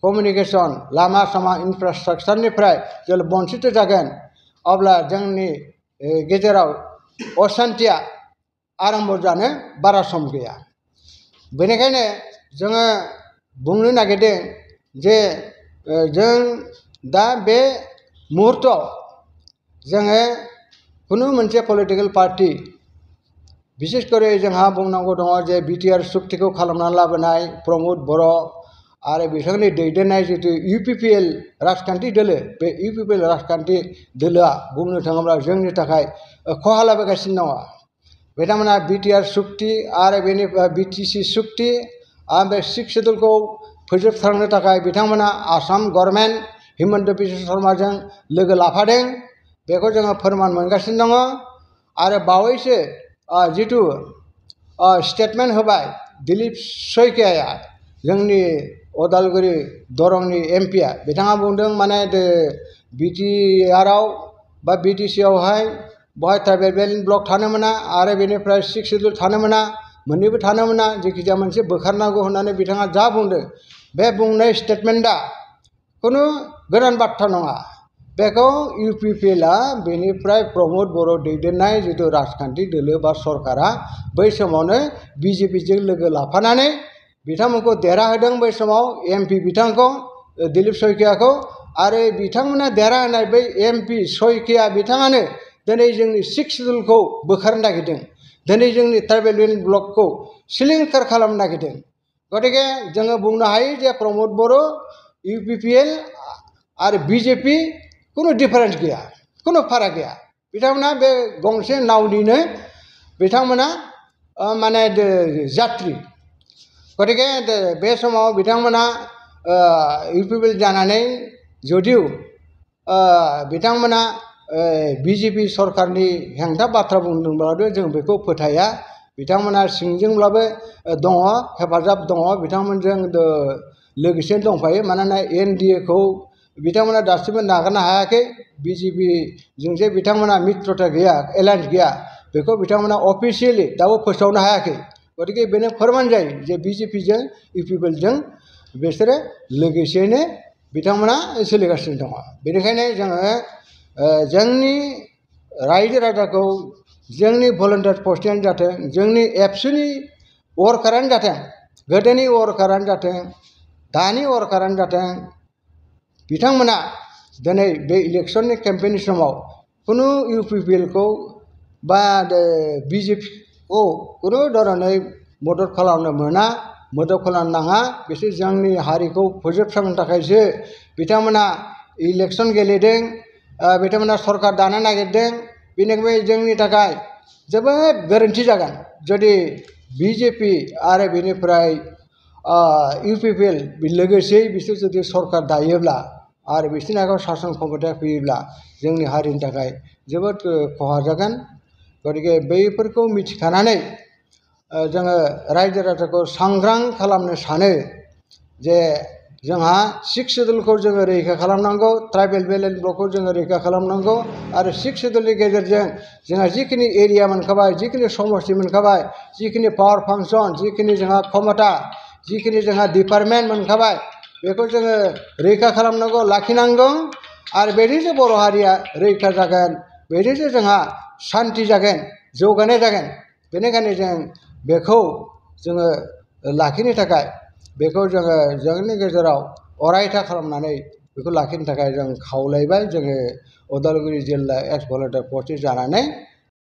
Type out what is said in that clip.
communication लामा सामा इनफ्रास्ट्राक्चारनिफ्राय जेब्ला बन्सित जागोन अब्ला जोंनि गेजेराव असान्थिया आरम्भ जानो बारा सम गैया बेनिखायनो जोङो बुंनो नागिरदों जे जों दा बे मुहूर्तआव जोङो कुनु मोनसे पलिटिकेल पार्टी बिसेसकरि जोंहा बुंनांगौ दङ जे बिटिआर सुक्तिखौ खालामना लाबोनाय प्रमद बर' आरो बिथांनि दैदेननाय जितु इउपिपिएल राजखान्थि दोलो बे इउपिपिएल राजखान्थि दोलोआ बुंनो थाङोब्ला जोंनि थाखाय खहा लाबोगासिनो दङ बिथांमोना बिटिआर सुक्ति आरो बेनिफ्राय बिटिसि सुक्ति आरो बे सिक्स शेड्युलखौ फोजोबस्रांनो थाखाय बिथांमोना आसाम गभर्नमेन्ट हिमन्त बिश्व शर्माजों लोगो लाफादों बेखौ जोङो फोरमान मोनगासिनो दङ आरो बावैसो जितु स्टेटमेन्ट होबाय दिलीप शइकियाया जोंनि उदालगुरि दरंनि एमपिआ बिथाङा बुंदों माने बिटिआरआव बा बिटिसिआवहाय बहाय ट्राइबेल बेलेन्स ब्लक थानो मोना आरो बेनिफ्राय सिक्स शेड्युल थानो मोना मोननैबो थानो मोना जेखिजाया मोनसे बोखारनांगौ होननानै बिथाङा जा बुंदों बे बुंनाय स्टेटमेन्टआ कुनु गोदान बाथ्रा नङा बेखौ इउपिपिएलआ बेनिफ्राय प्रमद बर' दैदेननाय जितु राजखान्थि दोलो बा सरकारा बै समावनो बिजेपिजों लोगो लाफानानै बिथांमोनखौ देरहाहोदों बै समाव एमपि बिथांखौ दिलीप शइकियाखौ आरो बिथांमोना देरहाहोनाय बै एमपि शइकिया बिथाङानो दिनै जोंनि सिक्स शेड्युलखौ बोखारनो नागिरदों दिनै जोंनि ट्राइबेल बेलेन्स ब्लकखौ सिलिंखार खालामनो नागिरदों गतिके जोङो बुंनो हायो जे प्रमद बर' इउपिपिएल आरो बिजेपि कुनु डिफारेन्स गैया कुनु फाराग गैया बिथांमोना बे गंसे नावनिनो बिथांमोना माने जात्रि गतिके बे समाव बिथांमोना इउपिपिएल जानानै जुदिव बिथांमोना बिजेपि सरकारनि हेंथा बाथ्रा बुंदोंब्लाबो जों बेखौ फोथाया बिथांमोना सिंजोंब्लाबो दङ हेफाजाब दङ बिथांमोनजों लोगोसे दंफायो मानोना एनडिएखौ बिथांमोना दासिमबो नागारनो हायाखै बिजेपिजों जे बिथांमोना मित्रता गैया एलायन्स गैया बेखौ बिथांमोना अफिसियेलि दाबो फोसावनो हायाखै गतिके बेनो फोरमान जायो जे बिजेपिजों इउपिपिएलजों बिसोरो लोगोसेयैनो बिथांमोना सोलिगासिनो दङ बेनिखायनो जोङो जोंनि रायजो राजाखौ जोंनि भलन्टियार पस्टआनो जाथों जोंनि एबसुनि वर्कारानो जाथों गोदोनि वर्कारानो जाथों दानि वर्कारानो जाथों बिथांमोना दिनै बे इलेक्सननि केम्पेइननि समाव कुनु इउपिपिएलखौ बा बिजेपिखौ कुनु धरनै मदद खालामनो मोना मदद खालामनो नाङा बिसोर जोंनि हारिखौ फोजोबस्रांनो थाखायसो बिथांमोना इलेक्सन गेलेदों बिथांमोना सरकार दानो नागिरदों बेनिखायनो जोंनि थाखाय जोबोद गोरोन्थि जागोन जुदि बिजेपि आरो बेनिफ्राय इउपिपिएल लोगोसेयै बिसोर जुदि सरकार दायोब्ला आरो बिसोरनि आखायाव सासन क्षमता फैयोब्ला जोंनि हारिनि थाखाय जोबोद खहा जागोन गतिके बैफोरखौ मिथिखानानै जोङो रायजो राजाखौ सांग्रां खालामनो सानो जे जोंहा सिक्स शेड्युलखौ जोङो रैखा खालामनांगौ ट्राइबेल बेलेन्स ब्लकखौ जोङो रैखा खालामनांगौ आरो सिक्स शेड्युलनि गेजेरजों जोंहा जिखिनि एरिया मोनखाबाय जिखिनि समस्ति मोनखाबाय जिखिनि पावार फांसन जिखिनि जोंहा क्षमता जिखिनि जोंहा डिपार्टमेन्ट मोनखाबाय बेखौ जोङो रैखा खालामनांगौ लाखिनांगौ आरो बेजोंसो बर' हारिया रैखा जागोन बेजोंसो जोंहा सान्ति जागोन जौगानाय जागोन बेनिखायनो जों बेखौ जोङो लाखिनो थाखाय बेखौ जोङो जोंनि गेजेराव अरायथा खालामनानै बेखौ लाखिनो थाखाय जों खावलायबाय जोङो उदालगुरि जिल्ला एक्स भलन्टियार पस्टनि जानानै